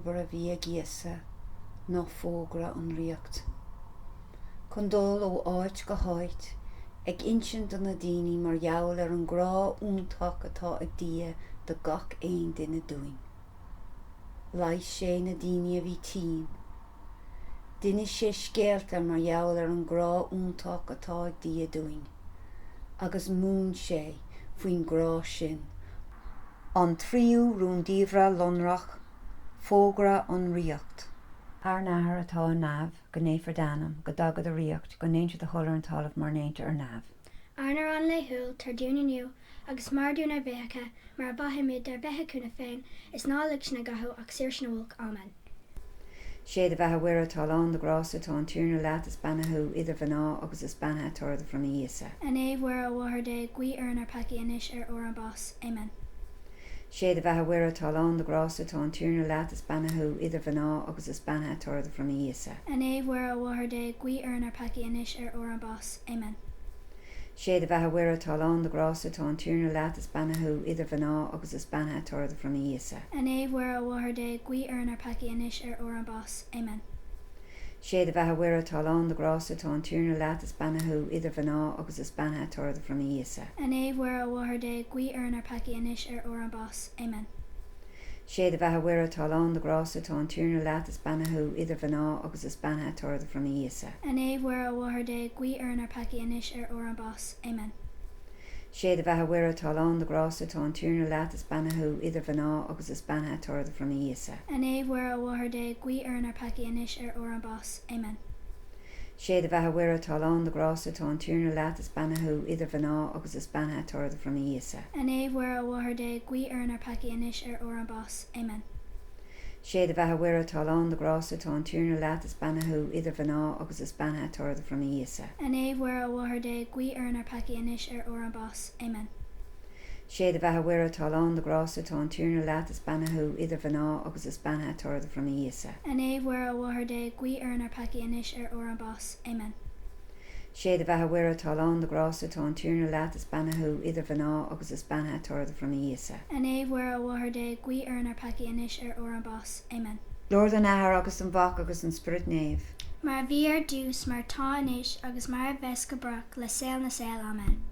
obair a bhí ag Íosa ná fógra an Ríocht. Chun dul ó áit go háit ag insint do na daoine mar gheall ar an grá iontach atá ag Dia do gach aon duine dúinn. Leigheas sé na daoine a bhí tinn. D'inis sé scéalta mar gheall ar an grá iontach atá ag Dia dúinn, agus mhúin sé faoin grá sin. An tríú rúndiamhra lonrach, fógra an Ríocht. Ár nAthair atá i neamh, go naofar d'ainm, go dtaga do ríocht, go ndéantar do thoil ar an talamh mar a ndéantar ar neamh. Ár n-arán laethúil, tabhair dúinn inniu, agus maith dúinn ár bhfiacha, mar a mhaithimid dár bhfiacha féin, is ná lig sinn i gcathú, ach saor sinn ó olc. Amen. Sé do bheatha a Mhuire, atá lán de ghrásta, tá an Tiarna leat, is beannaithe thú idir mhná agus is beannaithe toradh do bhroinne Íosa. A Naomh Mhuire, a Mháthair Dé, guí orainn ár peacaí anois ar uair ár bás. Amen. Sé do bheatha a Mhuire, atá lán de ghrásta, tá an Tiarna leat, is beannaithe thú idir mhná agus is beannaithe toradh do bhroinne Íosa. A Naomh Mhuire, a Mháthair Dé, guí orainn ár peacaí anois ar uair ár bás. Amen. Sé do bheatha a Mhuire, atá lán de ghrásta, tá an Tiarna leat, is beannaithe thú idir mhná agus is beannaithe toradh do bhroinne Íosa. A Naomh Mhuire, a Mháthair Dé, guí orainn ár peacaí anois ar uair ár bás. Amen. Sé do bheatha a Mhuire, atá lán de ghrásta, tá an Tiarna leat, is beannaithe thú idir mhná agus is beannaithe toradh do bhroinne Íosa. A Naomh Mhuire, a Mháthair Dé, guí orainn ár peacaí anois ar uair ár bás. Amen. Sé do bheatha a Mhuire, atá lán de ghrásta, tá an Tiarna leat, is beannaithe thú idir mhná agus is beannaithe toradh do bhroinne Íosa. A Naomh Mhuire, a Mháthair Dé, guí orainn ár peacaí anois ar uair ár bás. Amen. Sé do bheatha a Mhuire, atá lán de ghrásta, tá an Tiarna leat, is beannaithe thú idir mhná agus is beannaithe toradh do bhroinne Íosa. A Naomh Mhuire, a Mháthair Dé, guí orainn ár peacaí anois ar uair ár bás. Amen. Sé do bheatha a Mhuire, atá lán de ghrásta, tá an Tiarna leat, is beannaithe thú idir mhná agus is beannaithe toradh do bhroinne Íosa. A Naomh Mhuire, a Mháthair Dé, guí orainn ár peacaí anois ar uair ár bás. Amen. Sé do bheatha a Mhuire, atá lán de ghrásta, tá an Tiarna leat, is beannaithe thú idir mhná agus is beannaithe toradh do bhroinne Íosa. A Naomh Mhuire, a Mháthair Dé, guí orainn ár peacaí anois ar uair ár bás. Amen. Sé do bheatha a Mhuire, atá lán de ghrásta, tá an Tiarna leat, is beannaithe thú idir mhná agus is beannaithe toradh do bhroinne Íosa. A Naomh Mhuire, a Mháthair Dé, guí orainn ár peacaí anois ar uair ár bás. Amen. Sé do bheatha a Mhuire, atá lán de ghrásta, tá an Tiarna leat, is beannaithe thú idir mhná agus is beannaithe toradh do bhroinne Íosa. A Naomh Mhuire, a Mháthair Dé, guí orainn ár peacaí anois ar uair ár bás. Amen. Glóir don Athair agus don Mhac agus don Spiorad Naomh. Mar a bhí ar dtús, mar atá anois, agus mar a bheas go brách, le saol na saol. Amen.